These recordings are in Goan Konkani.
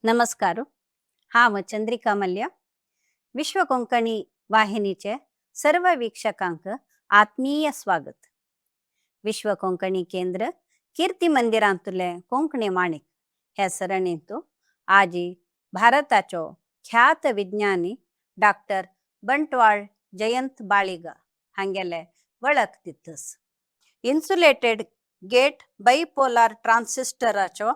नमस्कार. हांव चंद्रिका मल्ल्या. विश्व कोंकणी वाहिनीचे सर्व वीक्षकांक आत्मीय स्वागत. विश्व कोंकणी केंद्र कीर्ती मंदिरांतले कोंकणी माणिक ह्या सरणींत आजी भारताचो ख्यात विज्ञानी डॉक्टर बंटवाळ जयंत बाळिगा हांगेले वळख दितस. इन्सुलेटेड गेट बायपोलार ट्रान्सिस्टराचो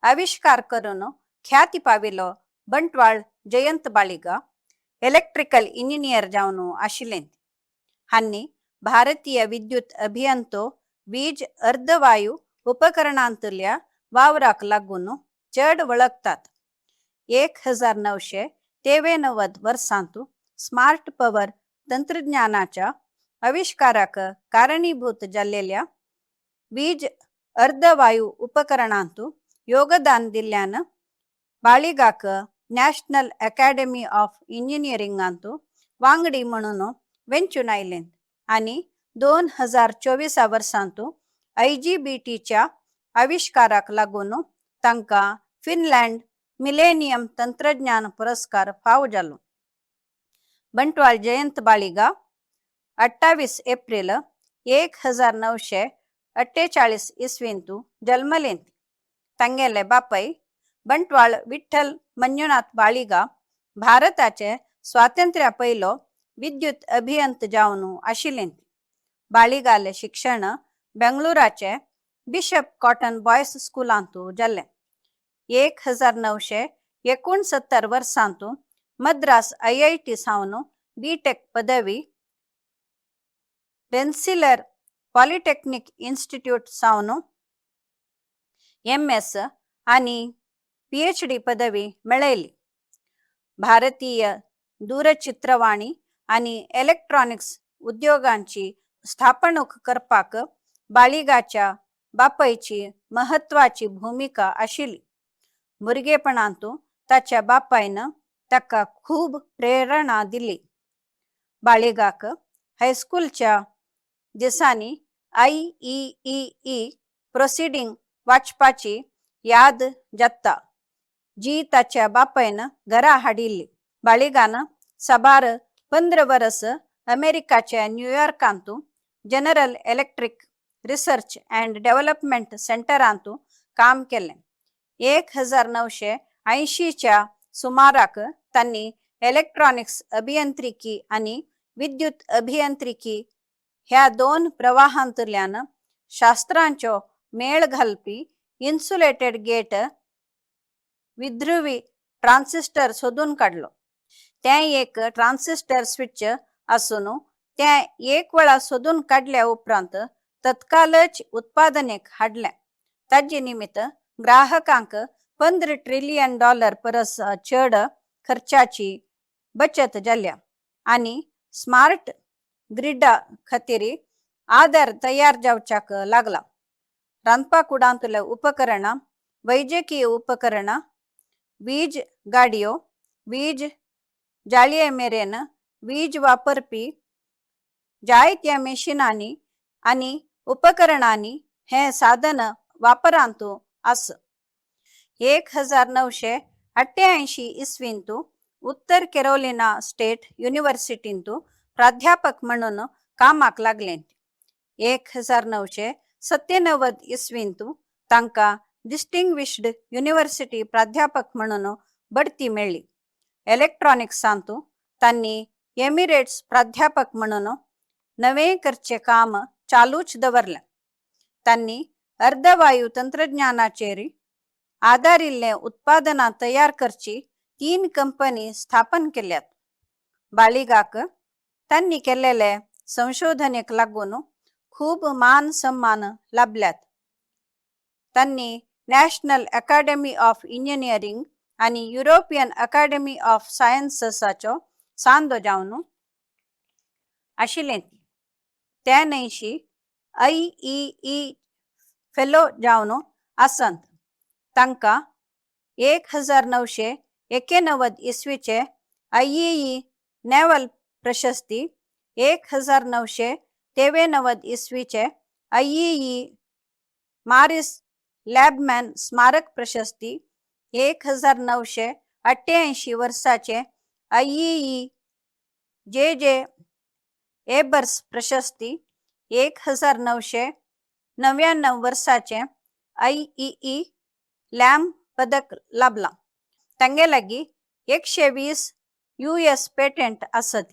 आविश्कार करून ख्याती पाविलो बंटवाळ जयंत बाळिगा इलेक्ट्रिकल इंजिनियर जावन आशिल्ले. हांणी भारतीय विद्युत अभियंतो वीज अर्धवायू उपकरणांतल्या वावराक लागून चड वळखतात. 1993 वर्सांत स्मार्ट पवर तंत्रज्ञानाच्या आविश्काराक कारणीभूत जाल्लेल्या वीज अर्धवायू उपकरणांत योगदान दिल्ल्यान बाळिगाक नॅशनल अकॅडमी ऑफ इंजिनियरिंगांत वांगडी म्हणून वेंचून आयले आनी 2024 वर्सांत आयजीबीटीच्या आविश्काराक लागून तांकां फिनलँड मिलेनियम तंत्रज्ञान पुरस्कार फाव जालो. बंटवाळ जयंत बाळिगा 28 एप्रिल 1948 इस्वींतु जल्मलेंत. तांगेले बापय बंटवाळ विठ्ठल मंजुनाथ बाळिगा भारताचे स्वातंत्र्या पयलो विद्युत अभियंत जावन आशिल्ले. बाळिगाले शिक्षण बेंगळुराचे बिशप कॉटन बॉयज स्कुलांतु जाल्लें. 1969 वर्सांतु मद्रास आयआयटी सावन बी टेक पदवी, रेन्सिलर पॉलिटेक्निक इन्स्टिट्यूट सावन एम एस आनी पीएचडी पदवी मेळयली. भारतीय दूरचित्रवाणी आनी इलेक्ट्रॉनिक्स उद्योगांची स्थापणूक करपाक बाळिगाच्या बापायची महत्वाची भूमिका आशिल्ली. भुरगेपणांतु ताच्या बापायन ताका खूब प्रेरणा दिली. बाळिगाक हायस्कूलच्या दिसांनी आयईईई प्रोसिडींग वाचपाची याद जाता, जी ताच्या बापायन घरा हाडिल्ली. बाळिगान साबार 15 वर्स अमेरिकाच्या न्यूयॉर्कांतु general electric research and development सेंटरांतु काम केलें. 1980च्या सुमाराक तांणी इलेक्ट्रॉनिक्स अभियांत्रिकी आनी विद्युत अभियांत्रिकी ह्या दोन प्रवाहांतल्यान शास्त्रांचो मेळ घालपी इन्सुलेटेड गेट विध्रुवी ट्रान्सिस्टर सोदून काडलो. तें एक ट्रान्सिस्टर स्विच आसून तें एक वेळा सोदून काडल्या उपरांत तत्कालच उत्पादनेक हाडलें. ताजे निमित्त ग्राहकांक 15 ट्रिलियन डॉलर परस चड खर्चाची बचत जाल्या आनी स्मार्ट ग्रिडा खातीर आधार तयार जावच्याक लागला. रांदपा कुडांतले उपकरणां, वैजकीय उपकरणां, वीज गाडयो, वीज जाळये मेरेन वीज वापरपी जायत्या मेशिनांनी आनी उपकरणांनी हें साधन वापरांतु आस. 1988 इस्वींतु उत्तर कॅरोलिना स्टेट युनिव्हर्सिटींतु प्राध्यापक म्हणून कामाक लागले. 1997 इस्वींतु तांकां डिस्टिंग्विश्ड युनिव्हर्सिटी प्राध्यापक म्हणून बढती मेळ्ळी. इलेक्ट्रॉनिक्सांतु तांणी एमिरेट्स प्राध्यापक म्हणून नवें करचें काम चालूच दवरलें. तांणी अर्धवायू तंत्रज्ञानाचेर आदारिल्लें उत्पादनां तयार करची तीन कंपनी स्थापन केल्यात. बाळिगाक तांणी केलेले संशोधनेक लागून खूब मान सन्मान लाभल्यात. तांणी नॅशनल अकाडेमी ऑफ इंजिनियरींग आनी युरोपियन अकाडेमी ऑफ सायन्ससाचो सांदो जावन आशिल्लें. ते न्हयशी आयईई फेलो जावन आसत. तांकां 1991 इसवीचे आयईई नॅव्हल प्रशस्ती, 1993 इसवीचे आयईई मारिस लॅबमॅन स्मारक प्रशस्ती, 1988 वर्साचे आयईई जे जे एबर्स प्रशस्ती, 1999 वर्साचे आयईई लॅम पदक लाभलां. तांगे लागीं 120 यूएस पेटंट आसत.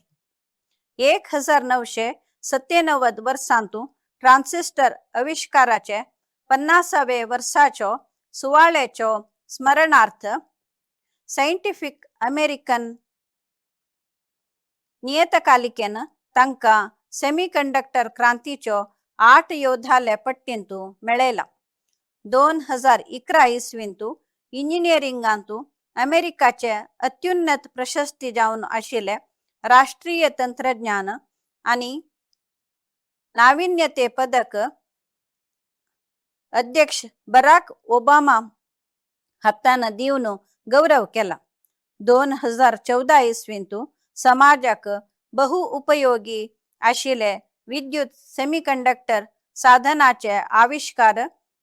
1997 वर्सांतू ट्रान्सिस्टर आविश्काराचे 50वे वर्साचो सुवाळ्याचो स्मरणार्थ सायंटिफिक अमेरिकन नियतकालिकेन तांकां सेमीकंडक्टर क्रांतीच्यो 8 योद्धाले पट्टींतू मेळयला. 2011 इस्वींतू इंजिनियरिंगांतू अमेरिकाचे अत्युन्नत प्रशस्ती जावन आशिल्ले राष्ट्रीय तंत्रज्ञान आनी नाविन्यते पदक अध्यक्ष बराक ओबामा हातान दिवन गौरव केला. 2014 इस्वींतू समाजाक बहु उपयोगी आशिल्ले विद्युत सेमीकंडक्टर साधनाचे आविश्कार,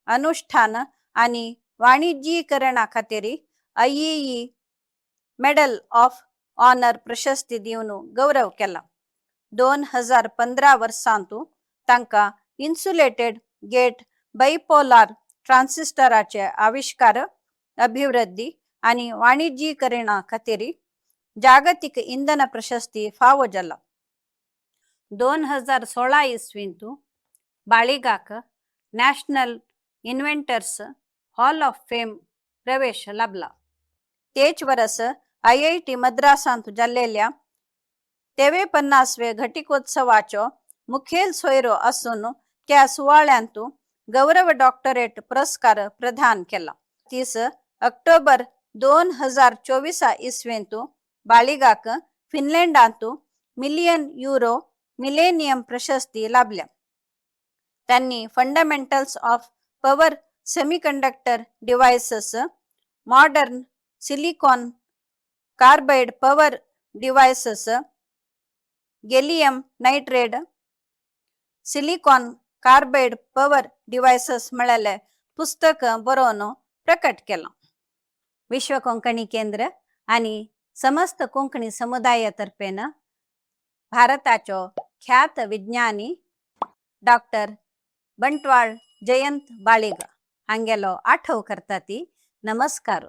अनुष्ठान आनी वाणिज्यीकरणा खातीर आयईई मेडल ऑफ ऑनर प्रशस्ती दिवन गौरव केला. 2015 वर्सांतू तांकां इन्सुलेटेड गेट बायपोलार ट्रान्सिस्टराचे आविश्कार, अभिवृद्धी आनी वाणिज्यीकरणा खातीर जागतीक इंधन प्रशस्ती फावो जाला. 2016 इस्वींतू बाळिगाक National Inventors Hall of Fame प्रवेश लाभला. तेच वरस आयआयटी मद्रासांत जाल्लेल्या 53वे घटिकोत्सवाचो मुखेल सोयरो आसून त्या सुवाळ्यांतू गौरव डॉक्टरेट पुरस्कार प्रदान केला. 30 ऑक्टोबर 2024 इस्वेंतू बाळिगाक फिनलँडांतू मिलियन युरो मिलेनियम प्रशस्ती लाभल्या. त्यांनी Fundamentals of Power Semiconductor Devices, Modern Silicon Carbide Power Devices, Gallium Nitride Silicon Carbide Power Devices म्हळ्ळेलें पुस्तक बरोवन प्रकट केलां. विश्व कोंकणी केंद्र आनी समस्त कोंकणी समुदाया तर्फेन भारताचो ख्यात विज्ञानी डॉक्टर बंटवाळ जयंत बाळिगा हांगेलो आठव करता ती. नमस्कार.